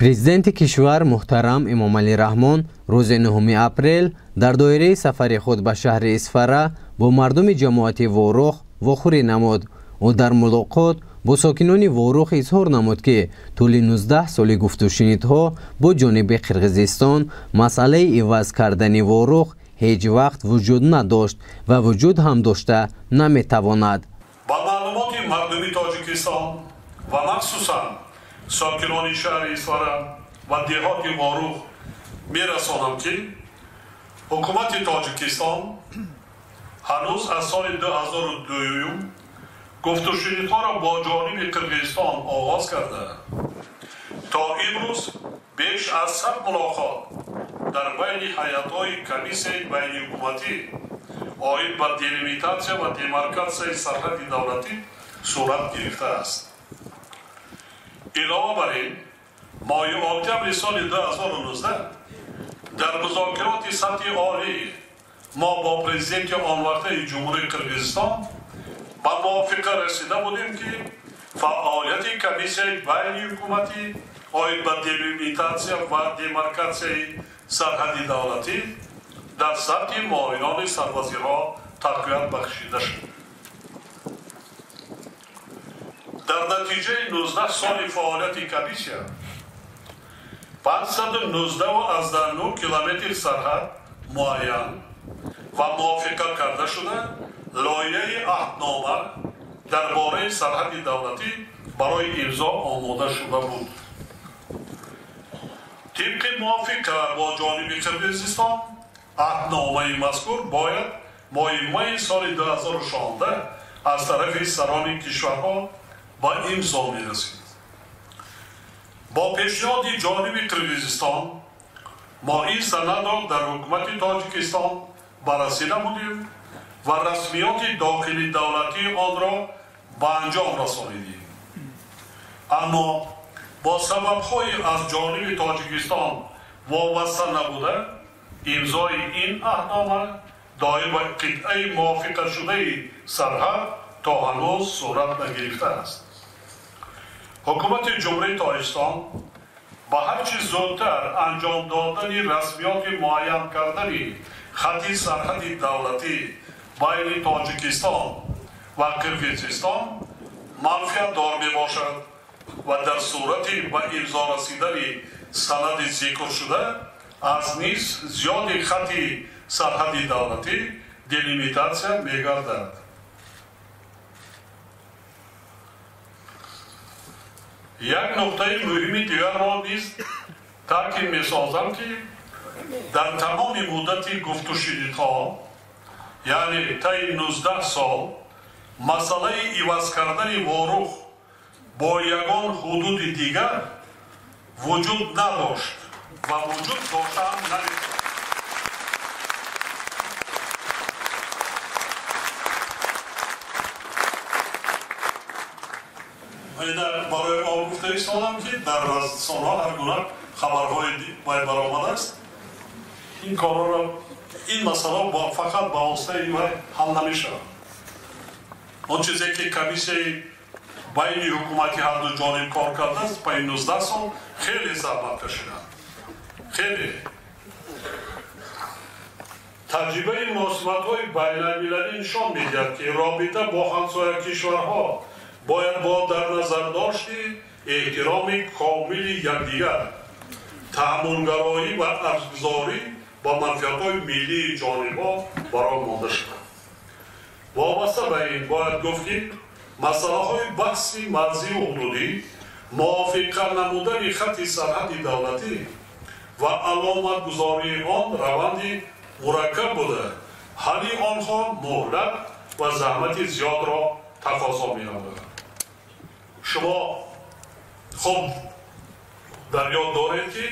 Президенти кишвар муҳтарам Эмомалӣ Раҳмон рӯзи 9 апрел дар доираи сафари худ ба шаҳри Исфара бо мардуми ҷамоати Ворух вохӯрӣ намуд. Ӯ дар мулоқот бо сокинони Ворух изҳор намуд, ки тӯли 19 соли гуфтушунидҳо бо ҷониби Қирғизистон масъалаи иваз кардани Ворух ҳеҷ вақт вуҷуд надошт ва вуҷуд ҳам дошта наметавонад. Ба маълумоти мардуми Тоҷикистон ва махсусан сокинони шаҳри Исфара ва деҳоти Ворух мерасонам, ки ҳукумати Тоҷикистон ҳанӯз аз соли 2002 гуфтушунидҳоро бо ҷониби Қирғизистон оғоз карда, то имрӯз беш аз 100 мулоқот дар байни ҳайатҳои комиссияи байниҳукуматӣ оид ба делимитатсия ва демаркатсияи сарҳади давлатӣ сурат гирифтааст. Илова бар ин, моҳи октябри соли 2019 дар музокироти сатҳи олӣ мо бо президенти он вақтаи Ҷумҳурии Қирғизистон ба мувофиқа расида будем, ки фаъолияти комиссияи байниҳукуматӣ оид ба делимитатсия ва демаркатсияи сарҳади давлатӣ дар сатҳи муовинони сарвазирҳо тақвият бахшида шуд. Дар натиҷаи 19 соли фаъолияти комиссия 519,9 километр сарҳад муайян ва мувофиқа карда шуда, лоиҳаи аҳднома дар бораи сарҳади давлатӣ барои имзо омода шуда буд. Тибқи мувофиқа бо ҷониби Қирғизистон аҳдномаи мазкур бояд моҳи майи соли 2016 аз тарафи сарони кишварҳо ба имзо мерасид. Бо пешниҳоди ҷониби Қирғизистон мо ин санадро дар ҳукумати Тоҷикистон баррасӣ намудем ва расмиёти дохили давлатии онро ба анҷом расонидем. Аммо бо сабабҳои аз ҷониби Тоҷикистон вобаста набуда, имзои ин аҳднома доир ба қитъаи мувофиқашудаи сарҳад то ҳанӯз сурат нагирифтааст. Ҳукумати Ҷумҳурии Тоҷикистон ба ҳарчи зудтар анҷом додани расмиёти муайян кардани хати сарҳади давлатӣ байни Тоҷикистон ва Қирғизистон манфиатдор мебошад ва дар сурати ба имзо расидани санади зикршуда аз нисф зиёди хати сарҳади давлатӣ делимитатсия мегардад. Як нуқтаи муҳими дигарро низ таъкид месозам, ки дар тамоми муддати гуфтушунидҳо, яъне таи 19 сол, масъалаи иваз кардани Ворух бо ягон ҳудуди дигар вуҷуд надошт ва вуҷуд доштаам наметавонад. Барои он гуфта истодам, ки дар расонаҳо ҳар гуна хабарҳои баромадааст. Ин корҳоро, ин масъала фақат ба воситаи вай ҳал намешавад. Он чизе ки комиссияи байни ҳукумати ҳарду ҷониб кор кардааст, пайи 19 сол хеле заҳмат кашиданд. Хеле. Таҷрибаи муносибатҳои байналмилалӣ нишон медиҳад, ки робита бо ҳамсоя кишварҳо бояд бо дар назардошти эҳтироми комили якдигар, таҳаммулгароӣ ва арзгузорӣ ба манфиатҳои миллии ҷонибҳо бароҳ монда шавад. Вобаста ба ин бояд гуфт, ки масъалаҳои баҳси марзию ҳудудӣ, мувофиқа намудани хати сарҳади давлатӣ ва аломатгузории он раванди мураккаб буда, ҳалли онҳо муҳлат ва заҳмати зиёдро тақозо менамояд. Шумо хуб дар ёд доред, ки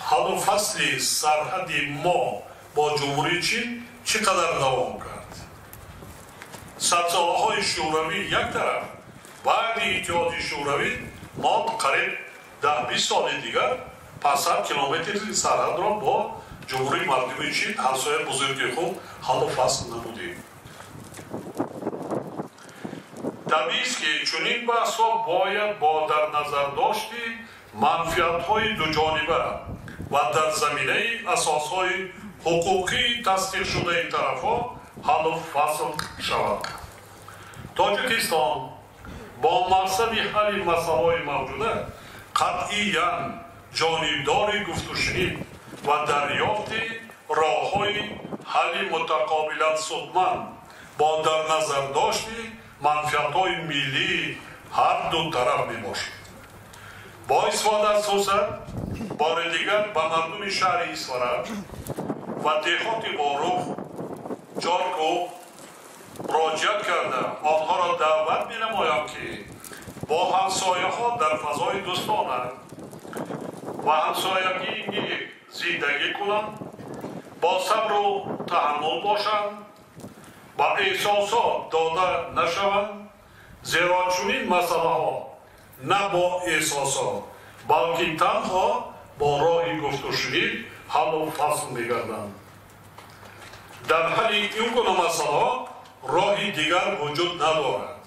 ҳаллу фасли сарҳади мо бо Ҷумҳурии Чин чӣ қадар давом кард. Садсолаҳои Шӯравӣ як тараф, баъди Иттиҳоди Шӯравӣ мо қариб 10-20 соли дигар 500 километри сарҳадро бо Ҷумҳурии Мардумии Чин, ҳамсояи бузурги худ, ҳаллу фасл намудем. Табиист, ки чунин баҳсҳо бояд бо дар назардошти Манфиатҳои дуҷониба ва дар заминаи асосҳои ҳуқуқии тасдиқшудаи тарафҳо ҳаллу фасл шавад. Тоҷикистон бо мақсади ҳалли масъалаҳои мавҷуда қатъиян ҷонибдори гуфтушунид ва дарёфти роҳҳои ҳалли мутақобилан судманд бо дар назардошти манфиатҳои миллии ҳар ду тараф мебошад. Бо истифода аз фурсат бори дигар ба мардуми шаҳри Исфара ва деҳоти Ворух, Ҷоркӯҳ муроҷиат карда, онҳоро даъват менамоям, ки бо ҳамсояҳо дар фазои дӯстона ва ҳамсоягии нек зиндагӣ кунанд, бо сабру таҳаммул бошанд, ба эҳсосот дода нашаванд, зеро чунин масъалаҳо на бо эҳсосот, балки танҳо бо роҳи гуфтушунид ҳаллу фасл мегарданд. Дар ҳалли ин гуна масъалаҳо роҳи дигар вуҷуд надорад.